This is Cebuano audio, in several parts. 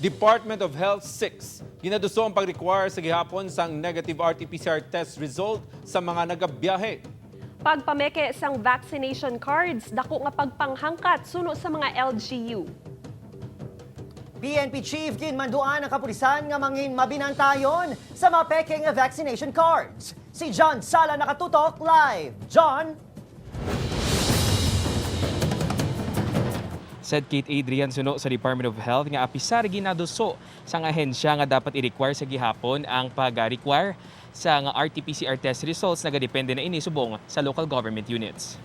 Department of Health 6. Ginaduso ang pag-require sa gihapon sang negative RT-PCR test result sa mga nagabiyahe. Pagpameke sang vaccination cards, dako nga pagpanghangkat suno sa mga LGU. PNP Chief ginmanduan ang kapulisan nga mangin mabinantayon sa mapeke nga vaccination cards. Si John Sala nakatutok live. John? Said Kate Adrian, suno sa Department of Health nga apisar ginaduso sa nga ahensya nga dapat i-require sa gihapon ang pag-require sa nga RT-PCR test results, nagadepende na ini subong sa local government units.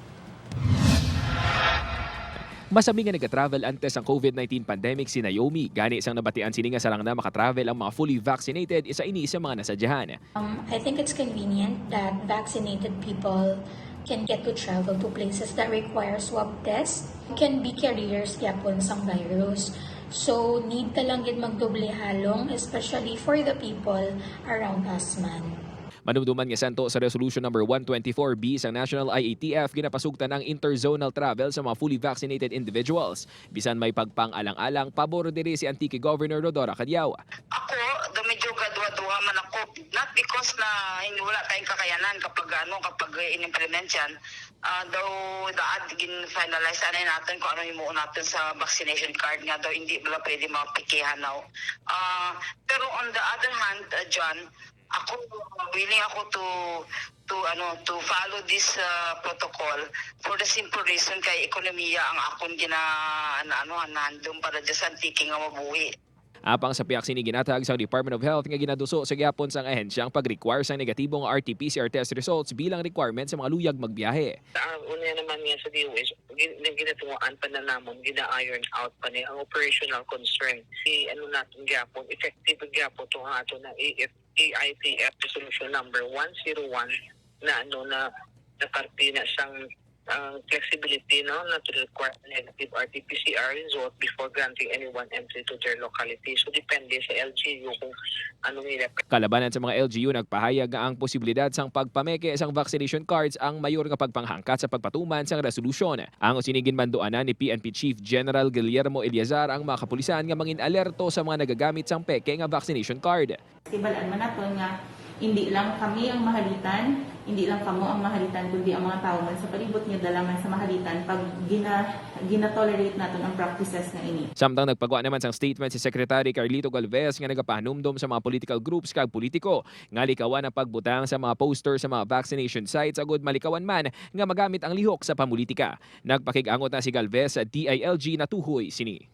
Masami nga nag-travel antes ang COVID-19 pandemic si Naomi. Gani isang nabatian sini nga sarang na makatravel ang mga fully vaccinated, isa ini sa mga nasadyahan. I think it's convenient that vaccinated people can get to travel to places that require swab test, can be carriers gyapon sang virus. So, need ta lang gid magdoble halong, especially for the people around us man. Manumduman nga santo sa Resolution number 124B sa National IATF, ginapasugtan ang interzonal travel sa mga fully vaccinated individuals. Bisan may pagpang-alang-alang, pabor diri si Antique Governor Rodora Cadiao. Ako, do medyo gadwa-duha man ako. Not because na hindi, wala tayong kakayanan kapag ano, kapag in-implement yan. Daw daad gin-finalize ano natin kung ano himuon natin sa vaccination card nga daw hindi bala pwede mapikihan now. Pero on the other hand, John, ako willing ako to ano, to follow this protocol for the simple reason kay ekonomiya ang akong gina ano, nandun para dyan sa Antique nga mabuhi. Apang sa piyak sini, ginatag sa Department of Health nga ginaduso sa gyapon sang ahensya ang pag-require sa negatibong RT-PCR test results bilang requirement sa mga luyag magbiyahe. Ang una naman nga sa DOH, ginatunguan pa na namon, gina-iron out pa ni ang operational concern. I, ano natin gyapon, effective gyapon to ato na AF, AITF resolution number 101 na ano na na parte na siyang ang flexibility, no, not to require negative RT-PCR result before granting anyone entry to their locality. So depende sa LGU kung ano nila. Kalabanan sa mga LGU, nagpahayag nga ang posibilidad sang pagpameke sang vaccination cards ang mayor nga pagpanghangkat sa pagpatuman sang resolusyon. Ang sinigin manduanan ni PNP Chief General Guillermo Eleazar ang mga kapulisan nga mangin alerto sa mga nagagamit sang peke nga vaccination card. Tibalaan man naton nga hindi lang kami ang mahalitan, hindi lang kamo ang mahalitan, kundi ang mga tao man sa palibot nga dala man sa mahalitan pag gina-tolerate naton ang practices nga ini. Samtang nagpagawa naman sang statement si Secretary Carlito Galvez nga nagapahanumdom sa mga political groups kag politiko nga likawan ang pagbutang sa mga poster sa mga vaccination sites agud malikawan man nga magamit ang lihok sa pamulitika. Nagpakig-angot na si Galvez sa DILG na tuhoy sini.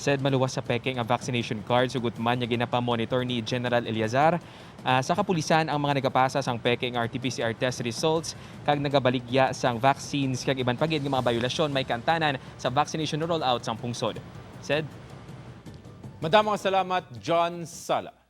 Said maluwas sa peke nga vaccination card, sugot man nga ginapa-monitor ni General Eleazar sa kapulisan ang mga nagapasa sang peke nga RT-PCR test results kag nagabaligya sang vaccines kag iban pa gid nga mga violasyon may kaantanan sa vaccination rollout sang pungsod. Said Madamong salamat, John Sala.